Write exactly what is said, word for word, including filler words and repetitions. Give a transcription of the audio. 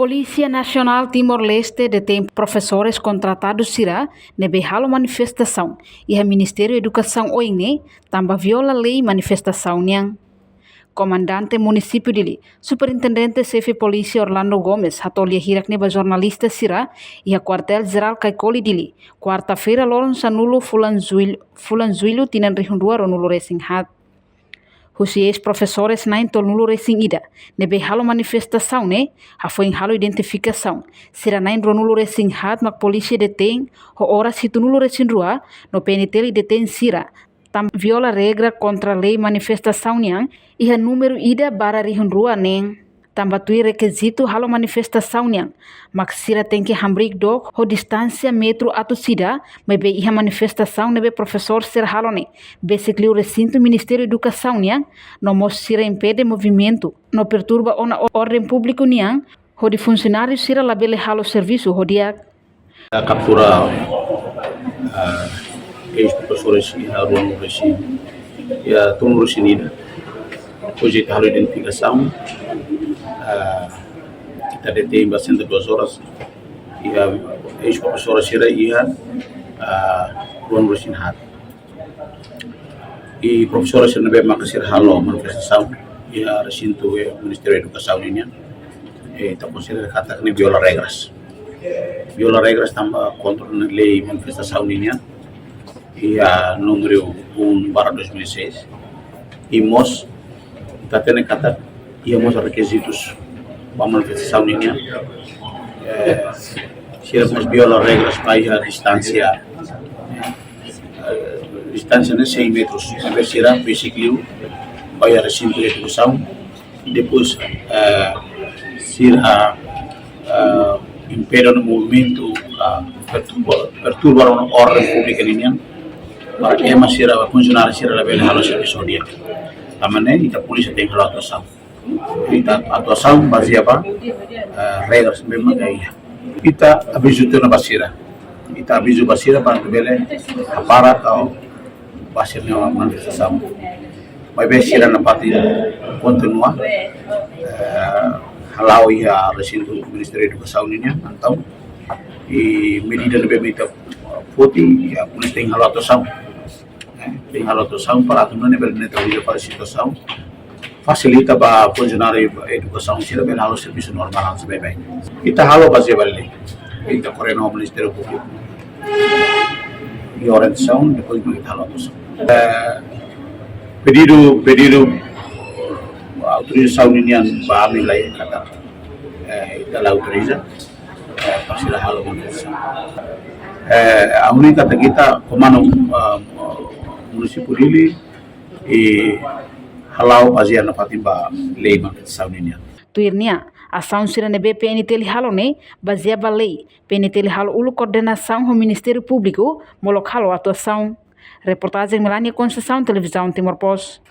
Polísia Nasionál Timor-Leste detein profesores kontratadu sira ne'ebé halo manifestasaun iha Ministériu Edukasaun oin ne'e tanba viola lei manifestasaun nian. Komandante Munisípiu Dili, Superintendente Xefe Polísia Orlando Gomes, hato'o lia hirak ne'e ba jornalista sira iha Kuartél Jerál Caicoli Dili, kuarta-feira loron sanulu fulan Juillu, fulan Juillu tinan rihun rua ruanulu resin haat. Husi eis-profesores na'in tolunulu resin ida ne'ebé halo manifestasaun ne'e, hafoin halo identifikasaun, sira na'in ruanulu resin haat mak polísia detein ho oras hitunulu resin rua, no P N T L detein sira tanba viola regra kontra lei manifestasaun nian iha númeru ida barra rihun rua neen. Tanba tuir rekizitu halo manifestasaun nian mak sira tenke hamriik dook ho distánsia metru atus ida, maibé iha manifestasaun ne'ebé profesór sira halo ne'e besik liu resintu Ministériu Edukasaun nian, no mós sira impede movimentu no perturba ona o-, orden públiku nian, hodi funsionáriu sira labele halo servisu ho di'ak. Kaptura, ah, eis-profesores iha ruanulu resin, iha tolunulu resin ida. Depois de halo identifikasaun, ah, ita detein ba sesenta e duas horas. Iha eis-profesores sira iha, ah, ruanulu resin haat. I profesores sira ne'ebé maka sira halo manifestasaun iha resintu, eh, Ministériu Edukasaun nian, eh, ita konsidera katak ne'e viola regras. Viola regras tanba kontra lei manifestasaun nian, iha númeru um barra dois mil e seis. I mós, ita hatene katak iha mós rekizitus ba manifestasaun nian. Eh, sira mós viola regras ba iha distánsia, eh, distánsia ne'e cem metros. Maibé sira besik liu ba iha resintu edukasaun. Depois, eh, sira, eh, impede movimentu, ah, perturba, perturba orden públika nian. Para ema sira, funsionáriu sira labele halo servisu ho di'ak. Tanba ne'e, ita polísia tenke halo atuasaun. Ita atuasaun bazeia ba, eh, regras ne'ebé mak iha. Ita avizu tiha ona ba sira. Ita avizu ba sira para bele hapara tau ba sira-nia manifestasaun. Maibé sira nafatin kontinua, eh, hala'o iha resintu Ministériu Edukasaun nian, entaun, i medida ne'ebé mak ita foti, iha polísia tenke halo atuasaun. Eh, tenke halo atuasaun para atu nune'e bele neutraliza ba situasaun, fasilita ba funsionáriu edukasaun sira bele halo servisu normál hanesan baibain. Ita halo bazeia ba lei. Ita koordena ho Ministériu Públiku. I orientasaun, depois mak ita halo atuasaun. Eh, pedidu, pedidu autorizasaun nian ba ami la iha katak, eh, ita la autoriza, eh, para sira halo manifestasaun. Eh, ami hanoin katak ita komandu, eh, Munisípiu Dili, i hala'o bazeia nafatin ba lei manifestasaun nian. Tuir nia, asaun sira ne'ebé P N T L halo ne'e bazeia ba lei. P N T L halo uluk koordenasaun ho Ministériu Públiku molok halo atuasaun. Reportajen Melania Conceição, Televizaun Timor Post.